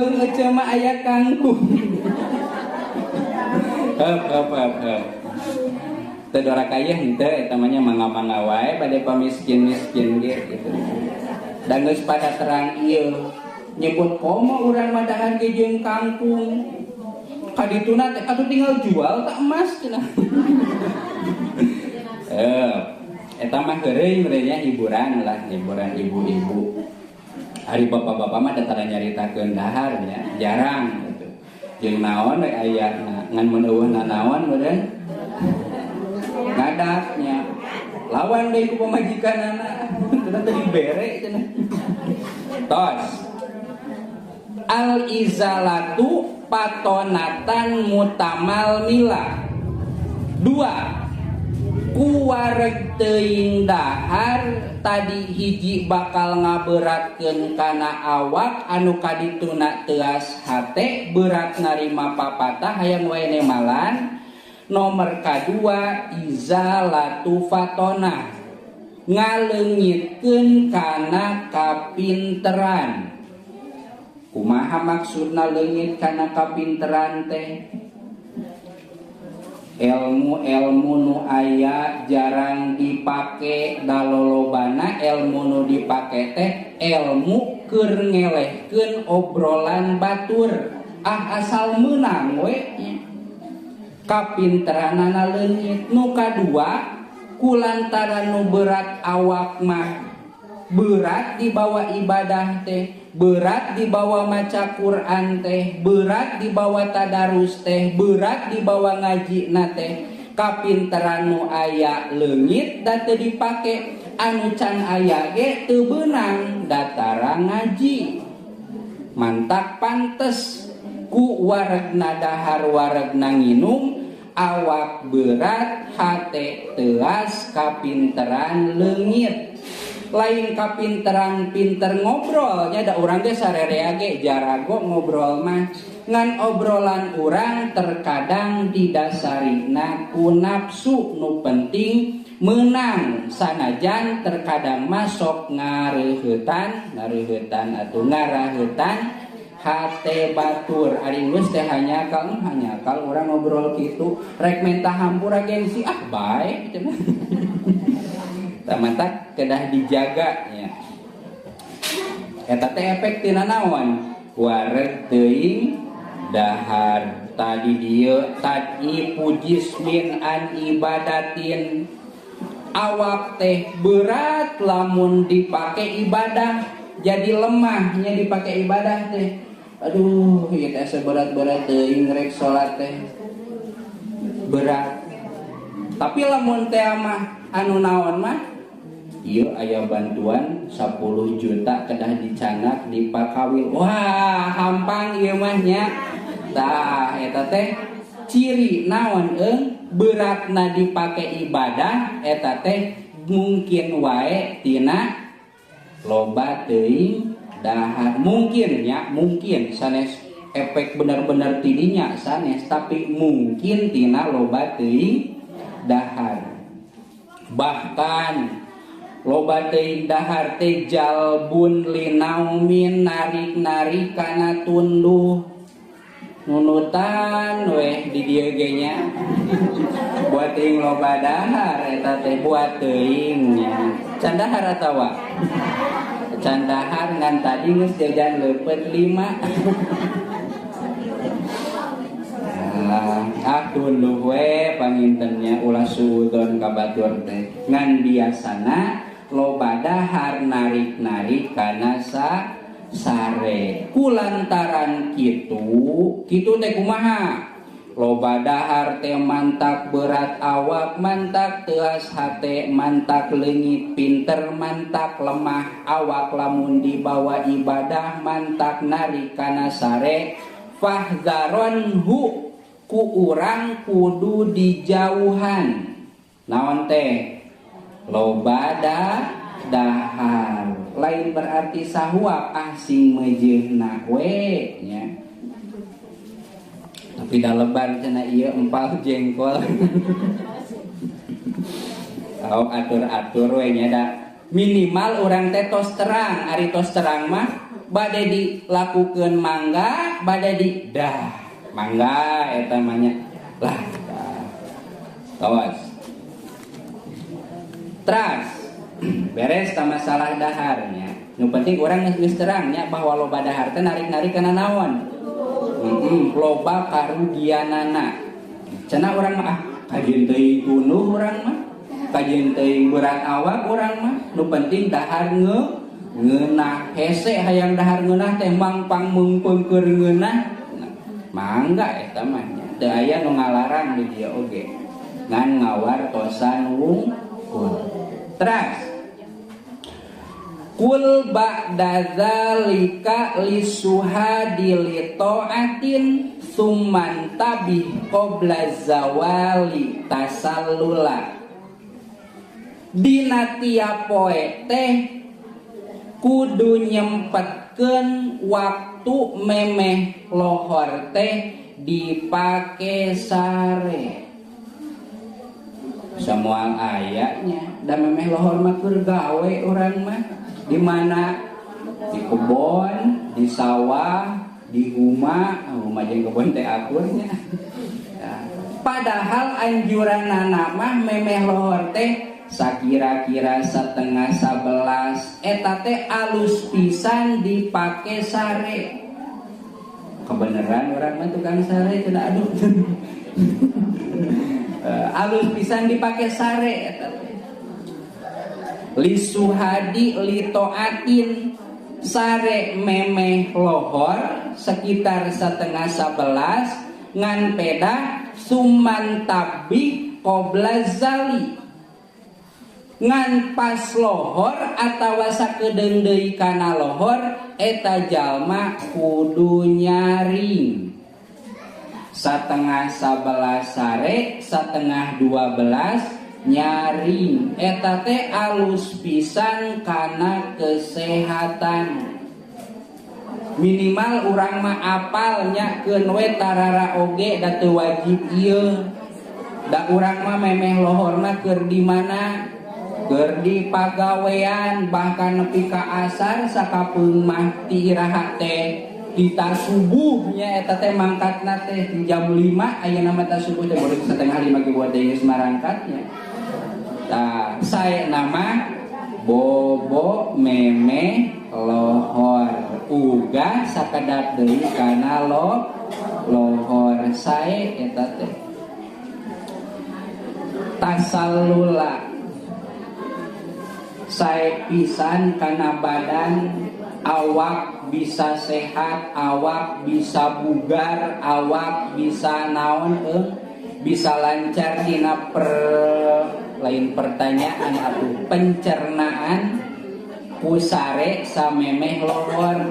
Lambung ece mah aya kangkung. Heup heup heup heup. Teu doraka ieu henteu eta mah nya mangga-mangga wae bade pamiskin-miskin ge gitu. Da geus pada terang ieu nyebut komo urang mah dahar ge jeung kangkung. Kadituna teh atuh tinggal jual tak emas cenah. Eta mah heureuy meureun nya hiburan lah, hiburan ibu-ibu. Ari bapak-bapak mah da tara nyaritakeun dahar nya, jarang gitu. Jeung naon we aya ngan mun eueuh nanaon meureun ngadaknya. Lawan deui ku pamajikanana. Cenah teu dibere cenah. Tos. Al izalatu patonatan mutamal mila. Dua, kuwareg teuing dahar tadi hiji bakal ngaberatkeun kana awak anu kadituna teuas hate berat narima papatah hayang wae nemalan. Nomor kadua izalatu fatonah ngaleungitkeun kana kapinteran. Kumaha maksudna leungit kana kapinteran teh? Ilmu-ilmu nu aya jarang dipake, dalolobana ilmu nu dipake teh ilmu keur ngelehkeun obrolan batur. Ah asal meunang we kapinteranana leungit. Nu kadua kulantaran nu berat awak mah berat dibawa ibadah teh, berat dibawa maca Quran teh, berat dibawa tadarus teh, berat dibawa ngaji na teh. Kapinteran nu aya leungit da teu dipake, anu can aya ge teu beunang datara ngaji. Mantak pantes ku waregna dahar waregna nginum, awak berat hate teuas kapinteran leungit. Lain kapinteran pinter ngobrolnya da urang ge sarerea ge jarago ngobrol mah, ngan obrolan urang terkadang didasarina ku nafsu nu penting menang sanajan terkadang masuk ngareuheutan, ngareuheutan atau ngaraheutan hate batur. Ari geus teh hanyakal, hanyakal urang ngobrol kitu rek menta hampura gengsi ah bae cenah. Tamantak kedah dijaga nya. Eta teh efek tina naon? Wareg teuing dahar. Tadi dieu tadipu jismin an ibadatin. Awak teh berat lamun dipake ibadah, jadi lemahnya dipake ibadah teh. Aduh, ieu teh seberat-berat teuing rek salat teh. Berat. Tapi lamun teh mah anu naon mah ieu aya bantuan 10 juta kedah dicanak di Pakawil. Wah, hampang ieu mah nya. Tah eta teh ciri naon eung beratna dipake ibadah eta teh mungkin wae tina loba teuing dahar. Mungkin nya, mungkin sanes efek benar-benar tidinya sanes, tapi mungkin tina loba teuing dahar. Bahkan loba teuing dahar teh jalbun linaumin narik-narik kana tunduh nunutan weh di dieu ge nya. Buat teuing loba dahar eta teh buat teuing nya. Can dahar atawa? Can dahar ngan tadi geus jajan leupeut 5. Ah tunduh we pangintennya ulah suudzon ka batur teh. Ngan biasana loba dahar narik-narik kana sare. Kulantaran kitu, kitu teh kumaha? Loba dahar teh mantak berat awak, mantak teuas hate, mantak leungit pinter, mantak lemah awak lamun dibawa ibadah, mantak narik kana sare. Fahzaronhu ku urang kudu dijauhan. Naon teh? Loba dahar. Lain berarti sahuap ah sing meujeuhna we nya. Tapi da lebar cenah ieu empal jengkol. Oh, atur-atur we nya da. Minimal urang teh tos terang, ari tos terang mah Bade dilakukeun mangga, bade di dah mangga eta mah nya. Lah tawas. Teras beres ta masalah daharnya. Nu penting urang geus terangnya bahwa loba dahar teh narik-narik kana naon? Loba karugianana. Cenah urang mah ah kajeun teuing tunduh urang mah. Kajeun teuing berat awak urang mah. Nu penting dahar ngeunah hese hayang dahar ngeunah teh mangpang meungpeung keur ngeunah. Mangga eta mah nya. Teu aya nu ngalarang di dieu oge. Ngan ngawartosan wungkul. Teras kul ba'da dzalika lisuhadi li ta'atin summan tabih qabla zawali tasallula. Dina tiap poe teh kudu nyempetkeun waktu memeh lohor teh dipake sare. Semua ayatnya dan memeh lohor mah keur gawe urang mah. Di mana? Di kebon, di sawah, di huma, huma jeung kebon teh akurnya. Ya. Padahal anjuranana mah memeh lohor teh sakira-kira 10:30 eta teh alus pisan dipake sare. Kebeneran urang mah tukang sare cenah aduh. Alus pisan dipake sare eta teh. Lisuhadi litoatin sare memeh lohor sekitar 10:30 ngan peda suman tabi qobla zali ngan pas lohor atawa sakedeung deui kana lohor eta jalma kudu nyaring. 10:30 sare 11:30 nyaring eta teh alus pisan kana kesehatan. Minimal urang mah apal nya keun we tarara oge da teu wajib ieu. Da urang mah memeh lohorna keur di mana? Keur di pagawean bahkan nepi ka asar sakapeung mah ti iraha teh di subuhnya eta teh mangkatna teh jam 5 ayeuna mah ta subuh teh baru 4:30 ge buat deui geus marangkatnya. Tah sae nama bobo meme lohor uga sakedap deui kana lohor sae eta teh tasallula sae pisan kana badan awak bisa sehat, awak bisa bugar, awak bisa naon bisa lancar dina lain pertanyaan atau pencernaan ku sare samemeh lohor.